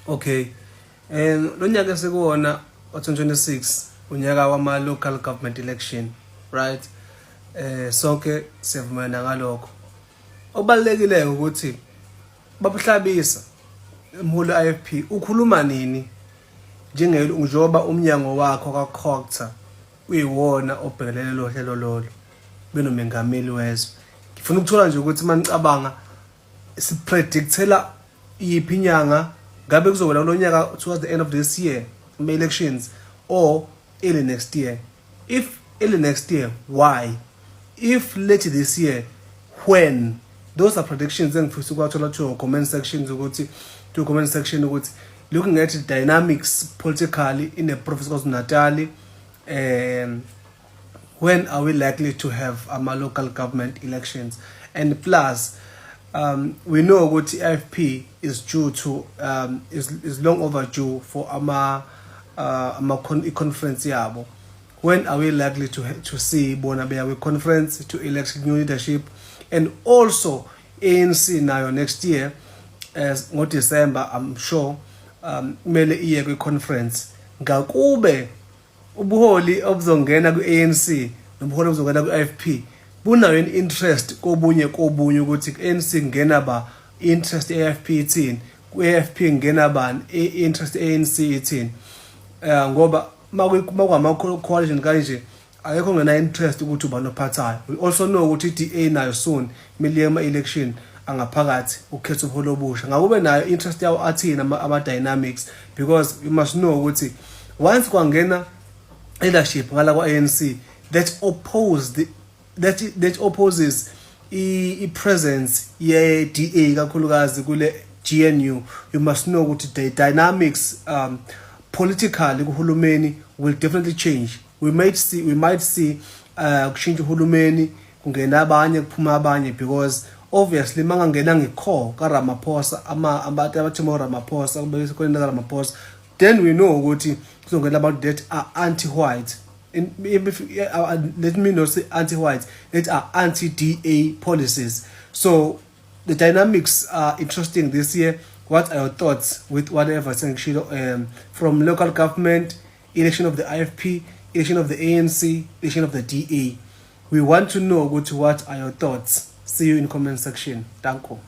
Okay. Lo nyaka esikuwona wa 2026, unyaka wama local government election, right? Sonke siyavumelana ngalokho. Okubalekile ukuthi babuhlabisa umholi IFP ukhuluma nini njengoba umnyango wakho kaCogta uyiwona obhekelele lo hlelo lolo benomengameli wezwe. Ngifuna ukuthola nje ukuthi manicabanga, sipredictela iyiphi inyanga? Ngabe kuzowela kulo nyaka towards the end of this year ama-elections or early next year? If early next year, why? If late this year, when? Those are predictions engifisa ukuwathola to your comment sections ukuthi to your comment section ukuthi looking at the dynamics politically in the province KwaZulu-Natal, when are we likely to have ama local government elections? And plus, we know ukuthi IFP is due to is long overdue for ama conference yabo. When are we likely to see bona beya kwi conference to elect new leadership? And also ANC nayo next year as ngo December, I'm sure kumele iye kwi conference. Ngakube ubuholi obuzongena kwi-ANC nobuholi obuzongena kwi-IFP bunayo interest kobunye ukuthi ku-ANC kungena ba, interest e-IFP ithini, ku-IFP kungena bani, i-interest e-ANC ithini? Ngoba makwama coalition kanje, akekho ngena interest ukuthi ubani ophathayo. We also know ukuthi i-DA nayo soon kumele ama election angaphakathi ukhetha ubuholi obusha. Ngakube nayo interest yawo athini, ama dynamics? Because you must know ukuthi once kwangena leadership ngala kwa-ANC that opposes i-presence ye-DA kakhulukazi kule GNU, you must know ukuthi the dynamics politically kuhulumeni will definitely change. We might see kushintsha uhulumeni, kungena abanye, kuphuma abanye, because obviously mangangena ngecore kaRamaphosa, ama abantu abathema uRamaphosa kube ka Ramaphosa, then we know ukuthi kuzongena abantu that are anti-white in, if, let me not say anti-white, that are anti-DA policies. So the dynamics are interesting this year. What are your thoughts with whatever sengishilo, from local government election of the IFP, election of the ANC, election of the DA? We want to know ukuthi what are your thoughts. See you in comment section. Danko.